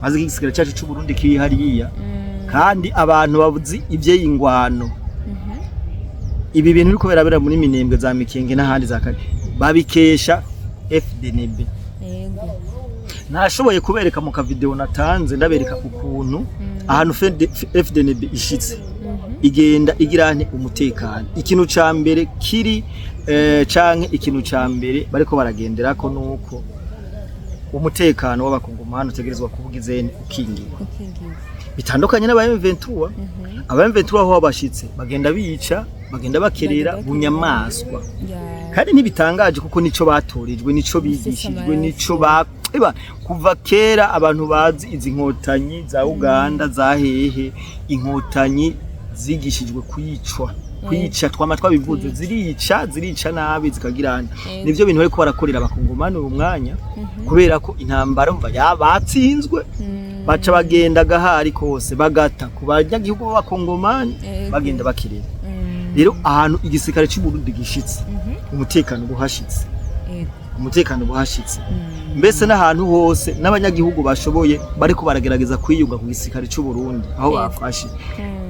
Maze igisigara cyacu cy'u Burundi kiri hariya, kandi abantu babuzi ivy'ingwano, ibi bintu biriko birabera muri Minembwe, za Mikenge n'ahandi za kare, babikesha FDNB. Nashoboye kubereka mu kavideo natanze, ndabereka ukuntu ahantu FDNB ishitse igenda igirante umutekano. Ikintu ca mbere kiri canke ikintu ca mbere bariko baragenderako nuko umutekano w'abakongomani utegerezwa kuba ugizene ukingiwe. Ukingiwe. Bitandukanye n'aba M23. Aba M23 aho babashitse bagenda bica, bagenda bakerera bagenda bunyamaswa. Kandi ntibitangaje kuko nico batorijwe, nico bigishijwe, amaraso. Nico ba eba kuva kera. Abantu bazi izi nkotanyi za Uganda, za hehe, inkotanyi zigishijwe kwicwa, kwica. Twama twabivuze, zirica, zirica nabi, zikagirana. Nivyo bintu bariko barakorera abakongomani uyu mwanya, kubera ko intambara mva yabatsinzwe, baca bagenda gahari kose bagata ku banyagihugu b'abakongomani, bagenda bakirera. Rero ahantu igisirikare cy'u Burundi gishitse, umutekano buhashitse. Umutekano buhashitse, mbese n'ahantu hose n'abanyagihugu bashoboye bariko baragerageza kwiyunga ku gisirikare cy'u Burundi aho bafashe,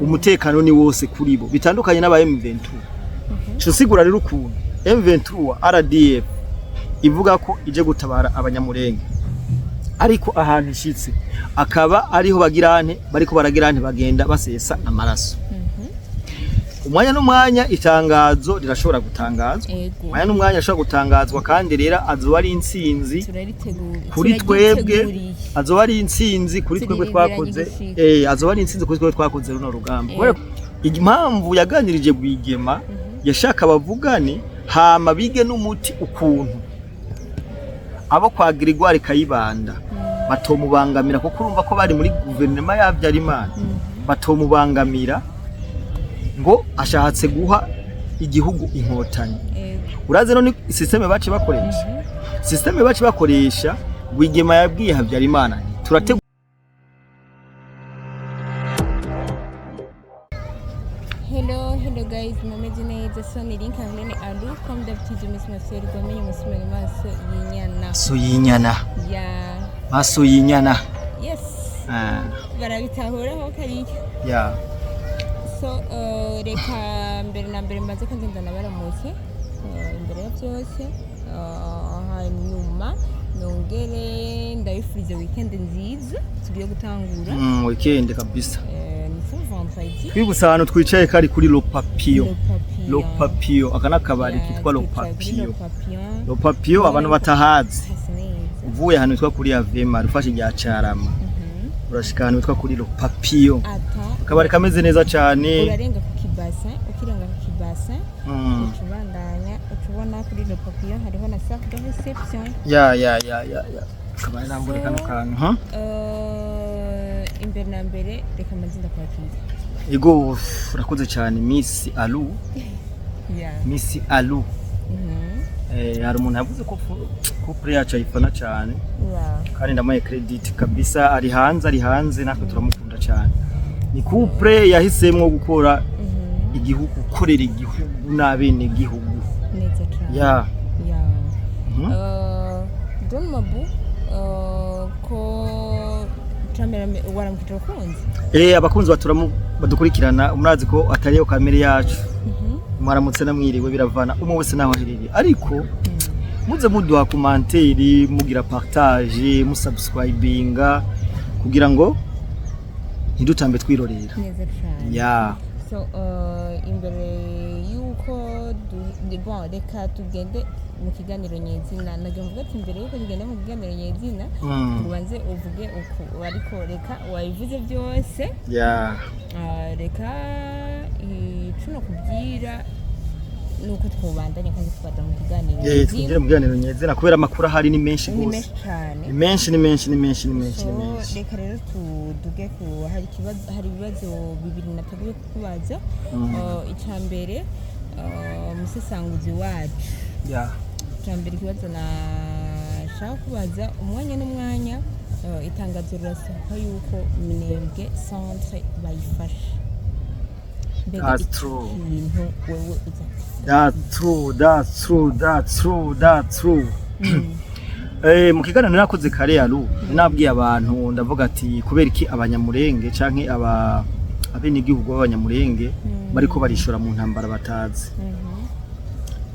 umutekano ni wose kuri bo, bitandukanye n'aba M23. Cyo sigura rero ukuntu M23 RDF ivuga ko ije gutabara abanyamurenge, ariko ahantu ishitse akaba ariho bagirante bariko baragirante bagenda basesa amaraso. Umwanya n'umwanya itangazo rirashobora gutangazwa. Umwanya n'umwanya ashobora gutangazwa, kandi rero azoba ari intsinzi kuri twebwe. Turariteguriye. Azoba ari intsinzi kuri twebwe Turirindiranye twakoze igishika. Azoba ari intsinzi kuri twebwe twakoze runo rugamba. Kubera impamvu yaganirije Rwigema, yashaka bavugane hama bige n'umuti ukuntu abo kwa Gregoire Kayibanda batomubangamira, kuko urumva ko bari muri guverinoma ya Habyarimana, batomubangamira ngo ashatse guha igihugu inkotanyi. Urazi none système bace bakoresha, système bace bakoresha, Rwigema yabwiye Habyarimana nti turategura. Hello, hello guys, mumeze neza? So ni Link Helene Alu, comme d'habitude, Miss Marcel Gwamenye musimani maso y'inyana. Maso y'inyana. Ya. Maso y'inyana. Yes. Ah. Barabitahuraho kariya. Ya. So reka mbere na mbere mbanze ko ngenda nabaramutse imbere ya byose, hanyuma nongere ndabifurize weekend nziza tugiye gutangura. Weekend kabisa. Nous sommes vendredi. Twibutsa ahantu twicaye kari kuri Le Papillon. Le Papillon. Le Papillon, aka n'akabari Ya, kitwa Le twicaye kuri Papillon. Le Papillon. Le Papillon, abantu batahazi, Hasa neza. uvuye ahantu hitwa kuri Avema, ufashe rya Carama, urashika ahantu hitwa kuri Le Papillon. Ata Akabari kameze neza cyane. Urarenga ku kibasa, ukirenga ku kibasa, uca ubandanya, uca ubona kuri Le Papillon hariho na salle de réception. Ya, akabari nambure kano kantu ha. Imbere na mbere reka mbanze ndakwakira. Ego, urakoze cyane, Miss Alu. Miss Alu. Hari umuntu yavuze ko couple yacu ayifana cyane, kandi ndamuhaye credit kabisa. Ari hanze, ari hanze, natwe turamukunda cyane. Ni couple yahisemwo gukora igihugu, gukorera igihugu n'abene igihugu. Neza cyane. Ya. Ya. Don Mabu, ko camera waramukije abakunzi. Abakunzi baturamu badukurikirana, murazi ko atariyo kamere yacu. Mwaramutse namwiriwe, biravana umwe wese naho aherereye, ariko muze muduha commentaire, mugira partage, musubscribinga kugira ngo ntidutambe twirorera. Neza cyane. Ya. So imbere yuko bon, reka tugende mu kiganiro nyezina. Nagira mvuga ati imbere yuko tugenda mu kiganiro nyezina, ubanze uvuge uku, ariko reka wabivuze byose. Ya. Reka ico nokubwira nuko twobandanya kandi tukaja mu kiganiro nyezina. Twinjire mu biganiro nyezina kubera amakuru ahari ni menshi ni gose. Menshi cane. Ni menshi, ni menshi, ni menshi, ni menshi, ni So, menshi. Reka rero tuduge ku hari ikibazo, hari ibibazo bibiri nateguye kukubaza. Ica mbere, umusesanguzi wacu, ica mbere ikibazo nashaka kubaza, umwanya n'umwanya itangazo rirasohoka yuko Minembwe centre bayifashe. Mbega That's iki true. kintu wewe uza That's true, that's true, that's true, that's true. Mu kiganiro nakoze kare yaru nabwiye abantu, ndavuga ati kubera iki Abanyamurenge canke aba abenegihugu b'Abanyamurenge bariko barishora mu ntambara batazi,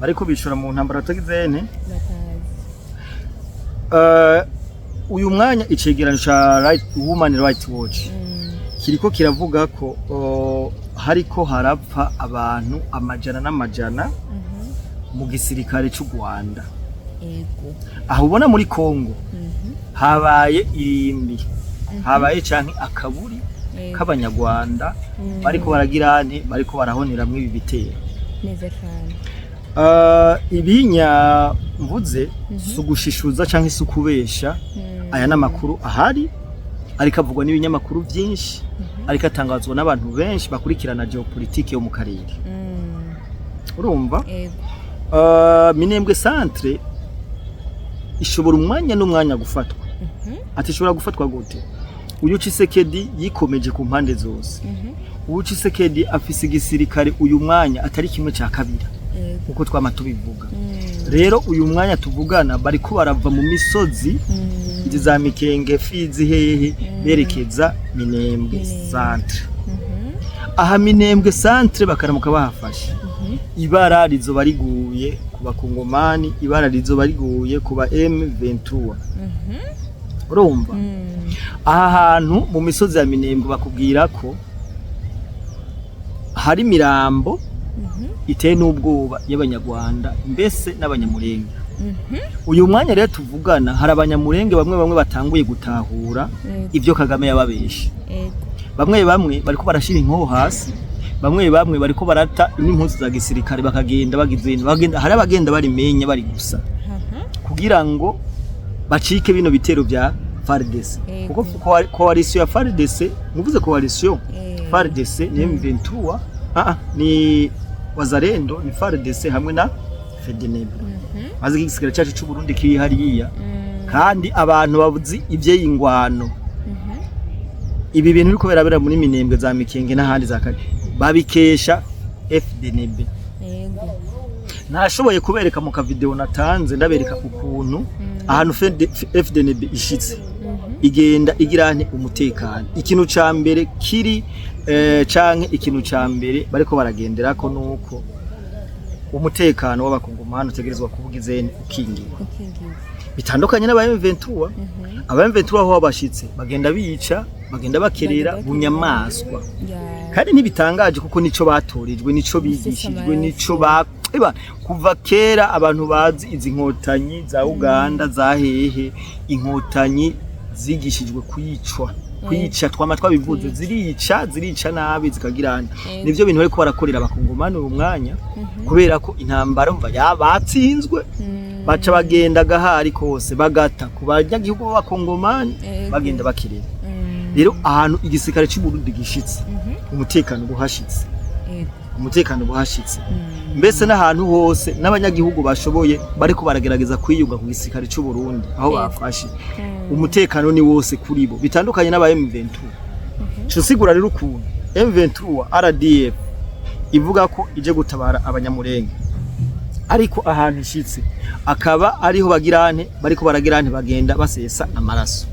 bariko bishora mu ntambara batagize nte? Batazi. Uyu mwanya icegeranyo ca Human Rights Watch kiriko kiravuga ko hariko harapfa abantu amajana n'amajana mu gisirikare c'u Rwanda. Aho ubona muri Kongo habaye irimbi, habaye canke akaburi k'Abanyarwanda bariko baragira nte? Bariko barahoneramwo ibi bitero. Neza cyane. Ibinya mvuze si ugushishuza canke si ukubesha. Aya ni amakuru ahari, ariko avugwa n'ibinyamakuru byinshi, ariko atangazwa n'abantu benshi bakurikirana géopolitique yo mu karere. Urumva? Ego. Minembwe centre ishobora umwanya n'umwanya gufatwa. Ati ishobora gufatwa gute? Uyu Tshisekedi yikomeje ku mpande zose. Uyu Tshisekedi afise igisirikare uyu mwanya atari kimwe cya kabiri, nkuko twama tubivuga. Rero uyu mwanya tuvugana bariko barava mu misozi izi za Mikenge, Fizi, hehe, berekeza Minembwe Minembwe. centre. Aha Minembwe centre bakaramuka bahafashe, ibara rizoba riguye ku Bakongomani, ibara rizoba riguye ku ba M23. Urumva? Aha hantu mu misozi ya Minembwe bakubwira ko hari imirambo iteye n'ubwoba y'Abanyarwanda mbese n'Abanyamurenge. Uyu mwanya rero tuvugana hari Abanyamurenge bamwe bamwe batanguye gutahura ibyo Kagame yababeshe. Bamwe bamwe bariko barashira inkoho hasi, bamwe bamwe bariko barata n'impuzu za gisirikare, bakagenda bagize bagenda, hari abagenda barimenya bari gusa kugira ngo bacike bino bitero bya FARDC. Kuko coalition ya FARDC, muvuze coalition, FARDC ni M23, ni Wazalendo, ni FARDC hamwe na FDNB. Maze igisirikare cyacu cy'u Burundi kiri hariya. Kandi abantu babuzi ivy'ingwano, ibi bintu biriko birabera muri Minembwe za Mikenge n'ahandi za kare babikesha FDNB. Nashoboye kubereka mu kavideo natanze, ndabereka ukuntu ahantu FDNB ishitse igenda igira nte umutekano. Ikintu ca mbere kiri canke ikintu ca mbere bariko baragenderako nuko umutekano w'Abakongomani utegerezwa kuba izene ukingiwe. Ukingiwe. Bitandukanye n'aba M23. Aba M23 aho babashitse bagenda bica, bagenda bakerera bagenda bunyamaswa. Ya. Kandi ntibitangaje kuko nico batorijwe, nico bigishijwe, amaraso. Nico ba eba kuva kera abantu bazi izi nkotanyi za Uganda, za hehe, inkotanyi zigishijwe kwicwa, kwica. Twama twabivuze, zirica, zirica nabi, zikagirana. Nivyo bintu bariko barakorera Abakongomani uyu mwanya, kubera ko intambara umva yabatsinzwe, baca bagenda gahari kose bagata ku banyagihugu b'Abakongomani, bagenda bakirera. Rero ahantu igisirikare cy'u Burundi gishitse, umutekano buhashitse. Umutekano buhashitse, mbese n'ahantu hose n'abanyagihugu bashoboye bariko baragerageza kwiyunga ku gisirikare cy'u Burundi aho bafashe, umutekano ni wose kuri bo, bitandukanye n'aba M23. Cyo sigura rero ukuntu M23 RDF ivuga ko ije gutabara Abanyamurenge, ariko ahantu ishitse akaba ariho bagirante bariko baragirante bagenda basesa amaraso.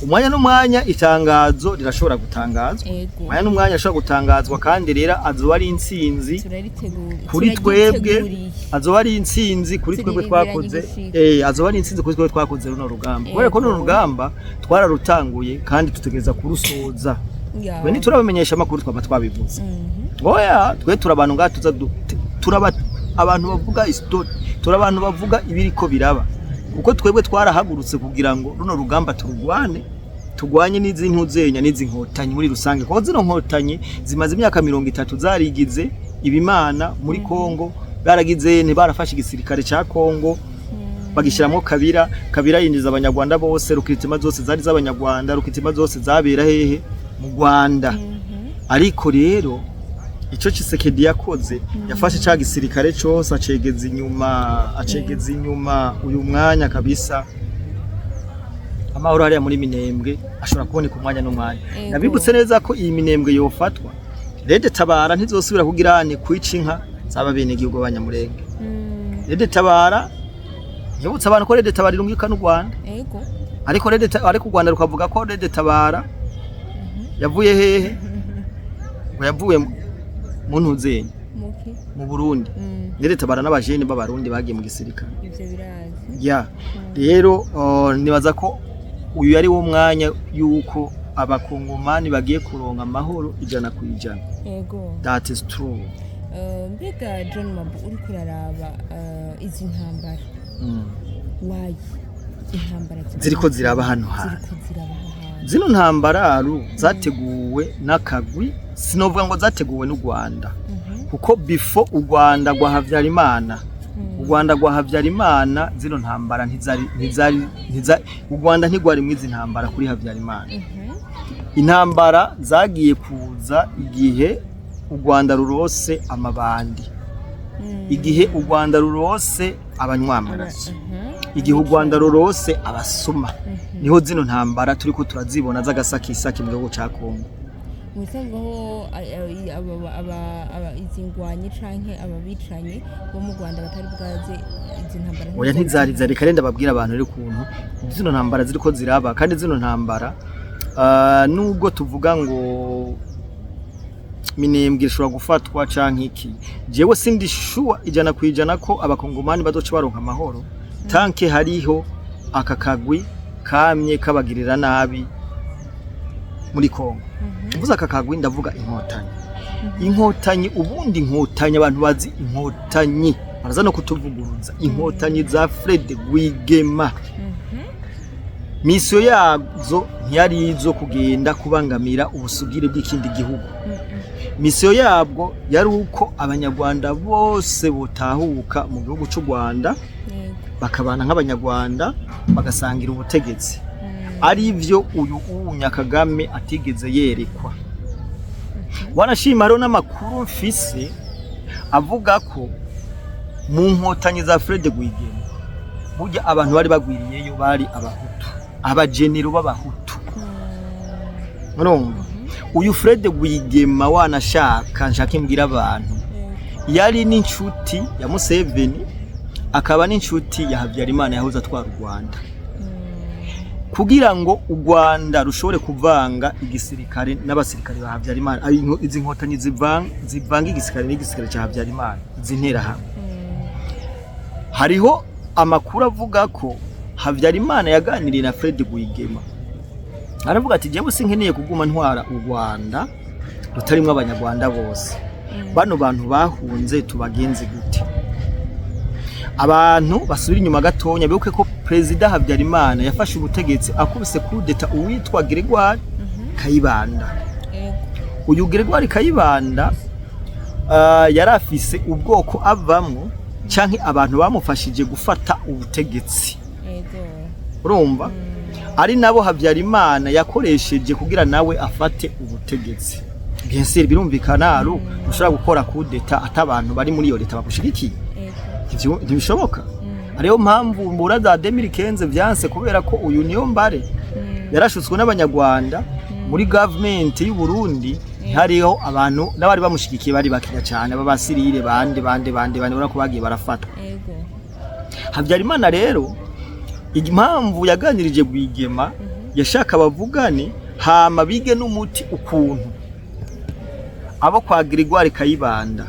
Umwanya n'umwanya itangazo rirashobora gutangazwa. Umwanya n'umwanya ashobora gutangazwa, kandi rero azoba ari intsinzi Turariteguye. kuri twebwe. Turaryiteguriye. Azoba ari intsinzi kuri twebwe Turirindiranye twakoze igishika. Azoba ari intsinzi kuri twebwe twakoze runo rugamba, kubera ko runo rugamba twararutanguye kandi tutegereza kurusoza. Twe ntiturabamenyesha amakuru, twaba twabivuze. Oya, twe turi abantu ngaha tuza turaba abantu bavuga histoire, turi abantu bavuga ibiriko biraba, kuko twebwe twarahagurutse kugira ngo runo rugamba turugwane, tugwanye n'izi ntuzenya n'izi nkotanyi muri rusange, kuko zino nkotanyi zimaze imyaka 30 zarigize ibimana muri Kongo, baragize barafashe igisirikare ca Kongo bagishyiramo Kabira. Kabira yinjiza Abanyarwanda bose, recrutement zose zari z'Abanyarwanda, recrutement zose zabera hehe? Mu Rwanda. Ariko rero ico Tshisekedi yakoze, yafashe ca gisirikare cose acegeza inyuma, acegeza inyuma. Uyu mwanya kabisa amahoro hariya muri Minembwe ashobora kuboneka umwanya n'umwanya. Nabibutse neza ko iyi Minembwe yofatwa, RED Tabara ntizosubira kugira kwica inka zaba bene gihugu b'Abanyamurenge. RED Tabara Yibutsa abantu ko RED Tabara irungika n'u Rwanda. Ariko ariko u Rwanda rukavuga ko RED Tabara yavuye hehe, ngo yavuye mu ntuzenye Muki? Mu Burundi. RED Tabara n'abajene b'Abarundi bagiye mu gisirikare. Ivyo birazi. Ya, rero nibaza ko uyu ari wo mwanya yuko Abakongomani bagiye kuronka amahoro 100%. That is true. Mbega John Mabu, uriko uraraba izi ntambara, wayi intambara Ziriko ziraba hano hantu. Ziriko ziraba aha hantu. Zino ntambara aru zateguwe n'akagwi, sinovuga ngo zateguwe n'u Rwanda, kuko before u Rwanda rwa Habyarimana, u Rwanda rwa Habyarimana, zino ntambara ntizari u Rwanda ntigwari mwizi ntambara kuri Habyarimana. Intambara zagiye kuza igihe u Rwanda rurose amabandi, igihe u Rwanda rurose abanywamaraso, igihe u Rwanda rurose abasuma, niho zino ntambara turiko turazibona z'agasakisaki mu gihugu ca Kongo. Mu bisanzwe aho izi ngwanyi canke aba bicanyi bo mu Rwanda batari bwaze, izi ntambara Oya, ntizari ntizari zihari. Zari kare. Ndababwira abantu rero ukuntu zino ntambara ziriko ziraba, kandi zino ntambara, nubwo tuvuga ngo Minembwe ishobora gufatwa canke iki, jewe sindi sure 100% ko Abakongomani bazoca baronka amahoro tant que hariho aka kagwi kamye kabagirira nabi muri Kongo. Mvuze aka kagwi, ndavuga Inkotanyi. Inkotanyi, ubundi Inkotanyi, abantu bazi Inkotanyi baraza no kutuvuguruza. Inkotanyi za Fred Rwigema, mission yazo ntiyari izo kugenda kubangamira ubusugire bw'ikindi gihugu. Mission yabwo yari uko Abanyarwanda bose botahuka mu gihugu cy'u Rwanda, bakabana nk'Abanyarwanda, bagasangira ubutegetsi, ari byo uyu uwunya Kagame atigeze yerekwa. Wanashima rero n'amakuru mfise avuga ko mu Nkotanyi za Fred Rwigema, burya abantu bari bagwiriyeyo bari Abahutu, abajenero b'Abahutu. Urumva uyu Fred Rwigema, wanashaka nshaka imbwira abantu, yari n'inshuti ya Museveni, akaba n'inshuti ya Habyarimana yahoze atwara u Rwanda. Kugira ngo u Rwanda rushobore kuvanga igisirikare n'abasirikare ba Habyarimana, izi Nkotanyi zivanga igisirikare n'igisirikare cya Habyarimana, izi Nterahamwe, hariho amakuru avuga ko Habyarimana yaganiriye na Fred Rwigema, aravuga ati: "Jewe sinkeneye kuguma ntwara u Rwanda rutarimwo Abanyarwanda bose. Bano bantu bahunze tubagenze gute?" Abantu basubira inyuma gatonya bibuke ko Perezida Habyarimana yafashe ubutegetsi akubise kudeta uwitwa Gregoire Kayibanda. Uyu Gregoire Kayibanda yari afise ubwoko avamwo canke abantu bamufashije gufata ubutegetsi. Urumva ari nabo Habyarimana yakoresheje kugira nawe afate ubutegetsi. Bien sûr, birumvikana, aru ushobora gukora kudeta atabantu bari muri iyo leta bagushigikiye? Ntibishoboka. Ariyo mpamvu mbura za 2015 vyanse, kubera ko uyu niyo mbare yarashutswe n'Abanyarwanda. Muri government y'u Burundi hariho abantu n'abari bamushigikiye bari bakinya cyane, ababasirire bande bande bande bande, urabona ko bagiye barafatwa. Habyarimana rero, impamvu yaganirije Rwigema, yashaka bavugane hama bige n'umuti ukuntu abo kwa Gregoire Kayibanda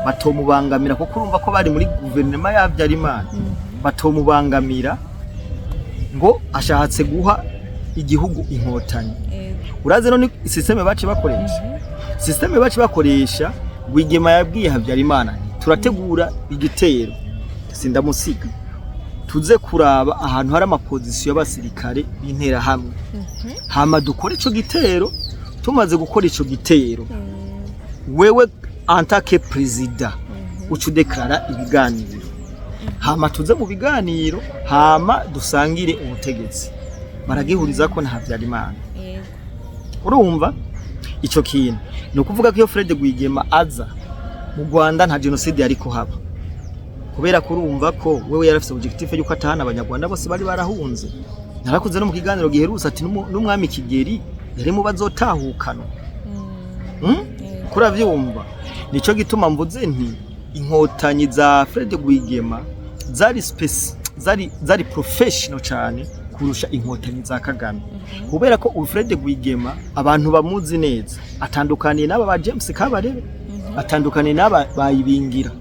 batomubangamira, kuko urumva ko bari muri guverinoma ya Habyarimana, batomubangamira ngo ashatse guha igihugu Inkotanyi. Urazi none système bace bakoresha, système bace bakoresha, Rwigema yabwiye Habyarimana nti: "Turategura igitero, sindamusiga, tuze kuraba ahantu hari ama positions y'abasirikare b'Interahamwe, hama dukore ico gitero. Tumaze gukora ico gitero, wewe en tant que président uca udeklara ibiganiro, hama tuze mu biganiro, hama dusangire ubutegetsi." Baragihuriza ko na Habyarimana. Urumva ico kintu, ni ukuvuga ko iyo Fred Rwigema aza mu Rwanda, nta genocide yari kuhaba, kubera ko urumva ko wewe yarafise objectif yuko atahana Abanyarwanda bose bari barahunze. Narakuze no mu kiganiro giherutse ati n'umwami Kigeri yari mu bazotahukanwa. Kuravyumva, nico gituma mvuze nti Inkotanyi za Fred Rwigema zari zari professional cyane kurusha inkotanyi za Kagame, kubera ko Fred Rwigema abantu bamuzi neza, atandukaniye n'aba ba James Kabarebe, atandukaniye n'aba bayibingira,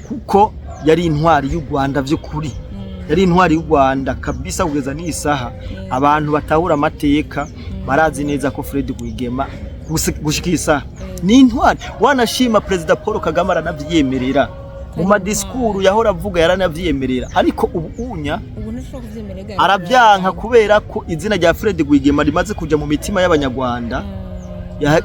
kuko yari intwari y'u Rwanda vy'ukuri. Yari intwari y'u Rwanda kabisa. Kugeza n'iyi saha abantu batahura amateka barazi neza ko Fred Rwigema gushika iyi saha ni intwari. Wanashima Perezida Paul Kagame aranavyemerera mu ma discours yahora avuga, yaranavyemerera, ariko ubu unya Ubu ntashobora kuvyemerera. Arabyanka kubera ko izina rya Fred Rwigema rimaze kuja mu mitima y'Abanyarwanda.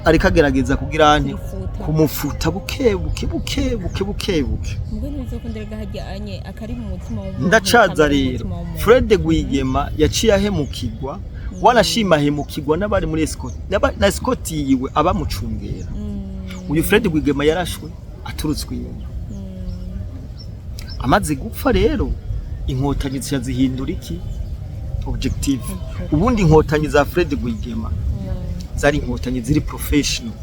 Ariko agerageza kugira nti Kumufuta. Kumufuta buke buke buke buke buke buke. Mbwe ntibizokundera hajya anye akari mu mutima w'umuntu. Ndacaza Kamara mu rero mutima w'umuntu. Fred Rwigema yaciye ahemukirwa, wanashima ahemukirwa n'abari muri escort na escort yiwe, abamucungera. Uyu Fred Rwigema yarashwe aturutswe inyuma. Amaze gupfa rero, inkotanyi zica zihindura iki objective. Ubundi inkotanyi za Fred Rwigema zari inkotanyi ziri professional,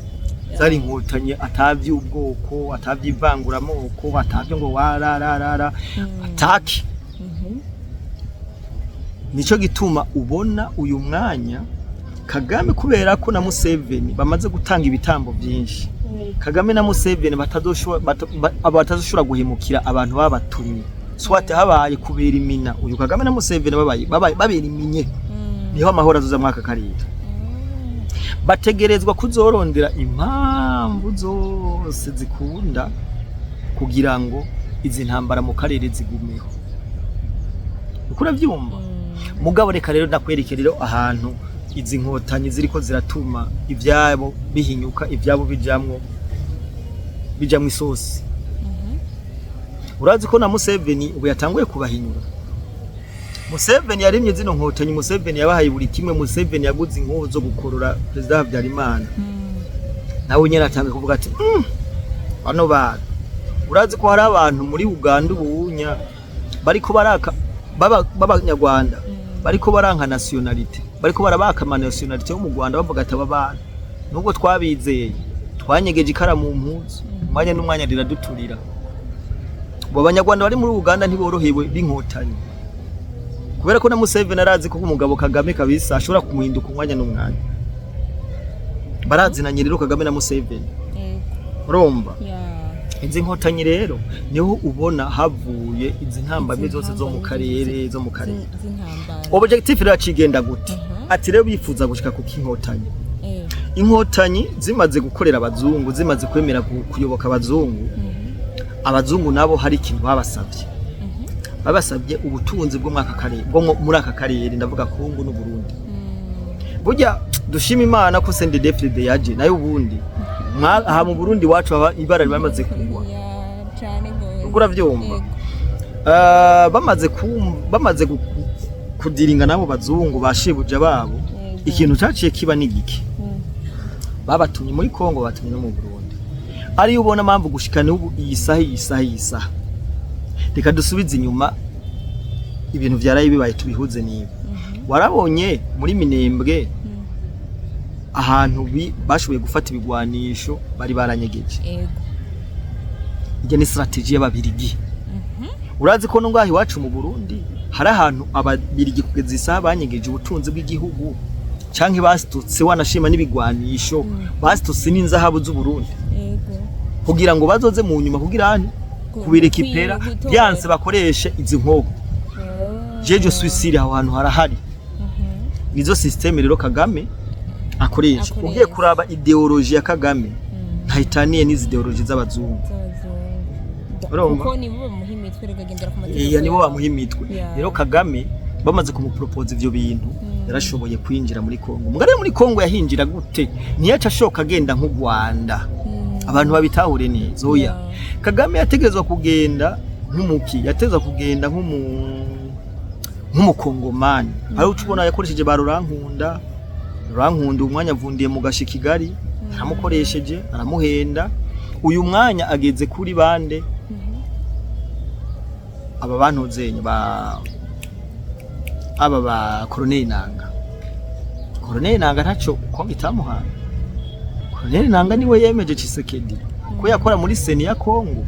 zari inkotanyi atavy'ubwoko, atavyivanguramoko, atavyo ngo warararara ataki. Nico gituma ubona uyu mwanya Kagame, kubera ko na Museveni bamaze gutanga ibitambo byinshi, Kagame na Museveni batazoshobora guhemukira abantu babatumye. Swate habaye kubera imina, uyu Kagame na Museveni babaye babera iminye, niho amahoro azoza mwaka karere. Bategerezwa kuzorondera impamvu zose zikunda kugira ngo izi ntambara mu karere zigumeho. Uko uravyumva, mugabo reka rero ndakwereke rero ahantu izi nkotanyi ziriko ziratuma ivyabo bihinyuka, ivyabo bijamwo isosi. Urazi ko na Museveni ubu yatanguye kubahinyura. Museveni yarimye zino nkotanyi, Museveni yabahaye buri kimwe, Museveni yaguze inkoho zo gukorora Perezida Habyarimana. Nawe nyene atanguye kuvuga ati bano bantu." Urazi ko hari abantu muri Uganda ubunya bariko baraka b'Abanyarwanda, bariko baranka nationalité, bariko barabaka ama nationalité yo mu Rwanda, bavuga ati: "Aba bantu nubwo twabizeye, twanyegeje ikara mu mpuzu, umwanya n'umwanya riraduturira." Ubu Abanyarwanda bari muri Uganda ntiborohewe b'inkotanyi, kubera ko na Museveni arazi ko umugabo Kagame kabisa ashobora kumuhinduka umwanya n'umwanya. Barazinanye rero Kagame na Museveni. Urumva, izi nkotanyi rero niho ubona havuye izi ntambamyi zose zo mu karere, zo mu karere. Z'intambara. Objectif rero acigenda gute? Ati rero bifuza gushika ku kinkotanyi. Inkotanyi zimaze gukorera abazungu, zimaze kwemera kuyoboka abazungu, abazungu nabo hari ikintu babasabye. Babasabye ubutunzi bwo mwaka karere, bwo muri aka karere, ndavuga Kongo n'u Burundi. Burya dushima Imana ko CNDD-FDD yaje, nayo ubundi aha mu Burundi wacu haba ibara rimaze kugwa. Ya, cane gose. Ubwo uravyumva? Yego. Bamaze kudiringa n'abo bazungu bashibuja babo, ikintu caciye kiba ni giki? Babatumye muri Kongo, batumye no mu Burundi. Ariyo ubona mpamvu gushika n'ubu iyi saha, iyi saha, iyi saha. Reka dusubize inyuma ibintu vyaraye bibaye, tubihuze niba warabonye muri Minembwe ahantu bashoboye gufata ibigwanisho bari baranyegeje. Iryo ni stratégie y'Ababirigi. Urazi ko no ngaho iwacu mu Burundi hari ahantu Ababirigi kugeza isaha banyegeje ubutunzi bw'igihugu, canke basitutse wanashima n'ibigwanisho, basitutse n'inzahabu z'Uburundi, kugira ngo bazoze mu nyuma kugira nti kubireka ipera gutora. Byanse bakoreshe izi nkoho. Jeje suicide aho hantu harahari. Nizo système rero Kagame akoresha. Akoresha. Ugiye kuraba idéologie ya Kagame ntahitaniye n'izi idéologie z'abazungu. Z'abazungu. Urumva? Kuko nibo bamuha imitwe, rekagendera ku mategeko Iya, nibo yabo. bamuha imitwe. Rero Kagame bamaze kumupropose ivyo bintu, yarashoboye kwinjira muri Kongo. Mugabo rero muri Kongo yahinjira gute? Ntiyaca ashoka agenda nk'u Rwanda. Abantu babitahure neza, oya. Kagame yategerezwa kugenda nk'umuki, yategerezwa kugenda nk'umukongomani. Hari uco ubona yakoresheje ba Rurankunda. Rurankunda umwanya avundiye mu gashi Kigali, aramukoresheje, aramuhenda. Uyu mwanya ageze kuri bande? Aba bantuzenye ba aba ba Colonel Nanga. Colonel Nanga ntaco Kongo itamuhaye. Colonel Nanga niwe yemeje Tshisekedi ko yakora muri CENI ya Kongo.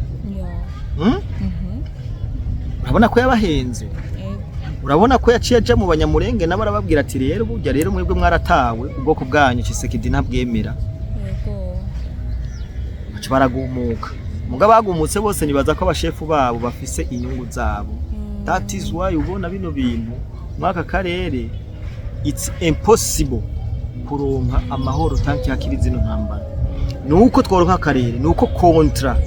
Urabona ko yabahenze. Urabona ko yaciye aja mu Banyamurenge, nabo arababwira ati: "Rero burya rero mwebwe mwaratawe, ubwoko bwanyu Tshisekedi ntabwemera." Baca baragumuka. Muga bagumutse bose, nibaza ko abashefu babo bafise inyungu zabo. That is why ubona bino bintu muri aka karere, it's impossible kuronka amahoro tant que hakiri zino ntambara. Nuko tworonka akarere, nuko contrat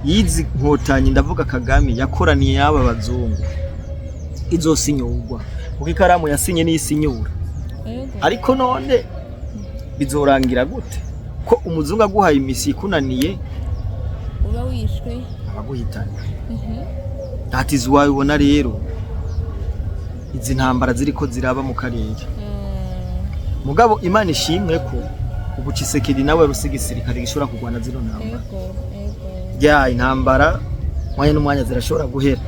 y'izi nkotanyi, ndavuga Kagame yakoraniye y'aba bazungu, izosinyurwa, kuko ikaramu yasinye n'isinyura. Ariko none bizorangira gute ko umuzungu aguhaye imisi ikunaniye? Uba wishwe. Abaguhitanye. That is why ubona rero izi ntambara ziriko ziraba mu karere. Mugabo Imana ishimwe ko ubu Tshisekedi nawe yaronse igisirikare gishobora kurwana zino ntambara. ego ego Ya intambara mwanya n'umwanya zirashobora guhera.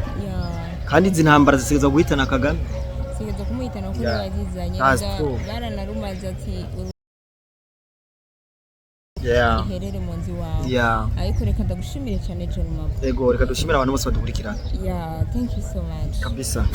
Kandi izi ntambara zisigaza guhitana Kagame. Sigeza kumuhitana kuko yazizanye. That's Erega true. baranarumaze ati iherere mu nzu iwawe. Ariko reka ndagushimire cyane, John Mabo. Ego, reka dushimire abantu bose badukurikirana. Yeah, thank you so much. Kabisa.